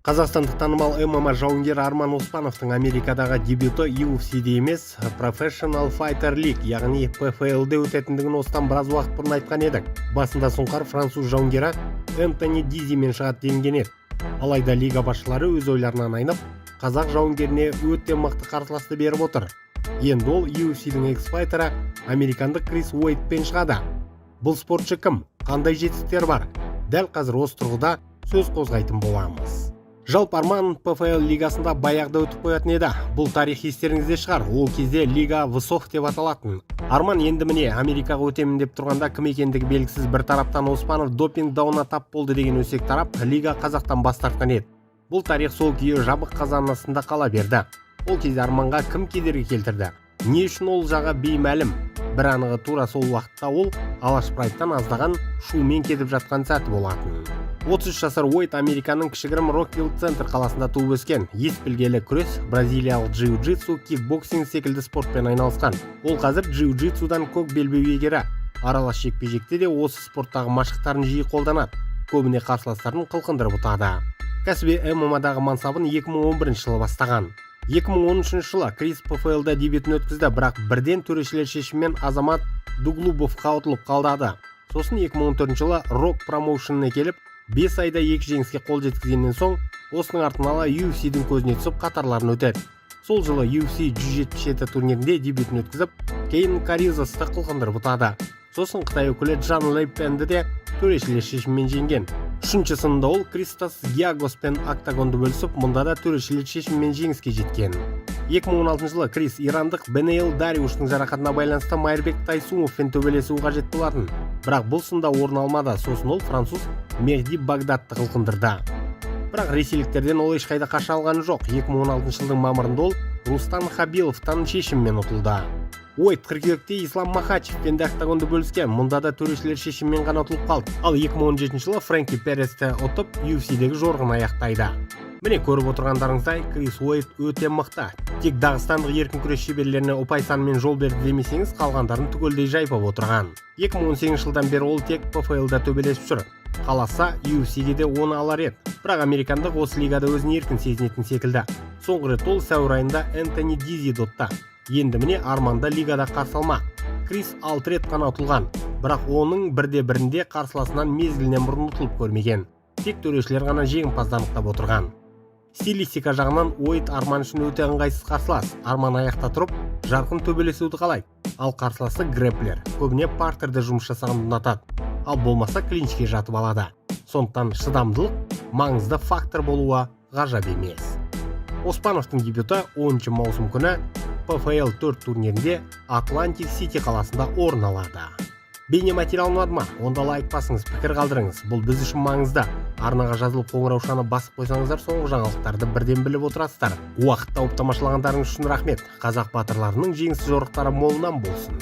Қазақстандық танымал ММА жауынгері Арман Оспановтың Америкадағы дебюті UFC-де емес, Professional Fighter League, яғни PFL-де өтетіндігін осыдан біраз уақыт бұрын айтқан едік. Басында сұңқар француз жауынгері Энтони Дизимен шығады делінген еді. Алайда лига басшылары өз ойларынан айнып, қазақ жауынгеріне өте мықты қарсыласты беріп отыр. Енді ол UFC-дің экс-файтері, американдық Крис Уэйдпен шығады. Бұл спортшы кім? Қандай жетістіктері бар? Дәл қазір осы тұрғыда сөз қозғайтын боламыз. Жалпы, Арман ПФЛ лигасында баяғыда өтіп қоятын еді. Бұл тарих естеріңізде шығар. Ол кезде Лига весов деп аталатын. Арман енді міне Америкаға өтемін деп тұрғанда, кім екендігі белгісіз бір тараптан Оспанов допинг дауына тап болды деген өсек тарап, лига қазақтан бас тартқан еді. Бұл тарих сол күйі жабық қазанның астында қала берді. Ол кезде Арманға кім кедергі келтірді? Не үшін, ол жағы беймәлім. Бір анығы, тура сол уақытта ол Алаш Прайдтан аздаған шумен кетіп жатқан сәті болатын. 33 жасар Уэйд Американың кішігірім Роквилл Центр қаласында туып өскен. Ес білгелі күрес, бразилиялық джиу-джитсу, кикбоксинг секілді спортпен айналысқан. Ол қазір джиу-джитсудан көк белбеу иегері. Аралас жекпе-жекте де осы спорттағы машықтарын жиі қолданады. Көбіне қарсыластарын қылқындырып ұтады. Кәсіби ММА-дағы мансабын 2011 жылы бастаған. 2013 жылы Крис ПФЛ-да дебютін өткізді, бірақ бірден төрешілер шешімімен Азамат Дуглубовқа ұтылып қалдады. Сосын 2014 жылы Рок промоушеніне келіп, 5 айда екі жеңіске қол жеткізгеннен соң, осының артын ала UFC-дің көзіне түсіп, қатарларын өтеді. Сол жылы UFC 177 турнирінде дебютін өткізіп, Кейн Каризасты қылқындырып ұтады. Сосын қытай өкілі Джан Лейпенді де төрешілер шешімімен жеңген. Үшінші сынында ол Кристос Гиагоспен октагонды бөлісіп, мұнда да төрешілер шешімімен жеңіске жеткен. 2016 жылы Крис ирандық Бенейл Дариуштың жарақатына байланысты Майырбек Тайсумовпен төбелесуі қажет болатын, бірақ бұл сында орын алмады. Сосын ол француз Мехди Багдадты қылқындырды, бірақ ресейліктерден ол ешқайда қаша алған жоқ. 2016 жылдың мамырында ол Рустам Хабиловтан шешіммен ұтылды. Уэйд қыркүйекте Ислам Махачевпен де октагонды бөліскен. Мұнда да төрешілер шешімімен ғана ұтылып қалды. Ал 2017 жылы Фрэнки Пересті ұтып, UFC-дегі жорығын аяқтайды. Міне, көріп отырғандарыңыздай, Крис Уэйд өте мықты. Тек дағыстандық еркін күрес шеберлеріне ұпай санымен жол берді демесеңіз, қалғандарын түгелдей жайпап отырған. 2018 жылдан бері ол тек ПФЛ-да төбелесіп жүр. Қаласа, UFC-ге де оны алар еді, бірақ американдық осы лигада өзін еркін сезінетін секілді. Соңғы рет ол сәуір айында Энтони Дизиді ұтты. Енді міне, Арманды лигада қарсы алмақ. Крис 6 рет қана ұтылған, бірақ оның бірде бірінде қарсыласынан мезгілінен бұрын ұтылып көрмеген. Тек төрешілер ғана жеңімпазды анықтап отырған. Стилистика жағынан Уэйд Арман үшін өте ыңғайсыз қарсылас. Арман аяқта тұрып, жарқын төбелесуді қалайды, ал қарсыласы грэплер, көбіне партерде жұмыс жасағанды ұнатады, ал болмаса клинчке жатып алады. Сондықтан шыдамдылық маңызды фактор болуы ғажап емес. Оспановтың дебюті 10 маусым күні PFL 4 турнирінде Атлантик Сити қаласында орын алады. Бейнематериал ұнады ма? Онда лайк басыңыз, пікір қалдырыңыз. Бұл біз үшін маңызды. Арнаға жазылып, қоңыраушаны басып қойсаңыздар, соңғы жаңалықтарды бірден біліп отырасыздар. Уақыт тауып тамашалағандарыңыз үшін рахмет. Қазақ батырларының жеңісті жорықтары молынан болсын.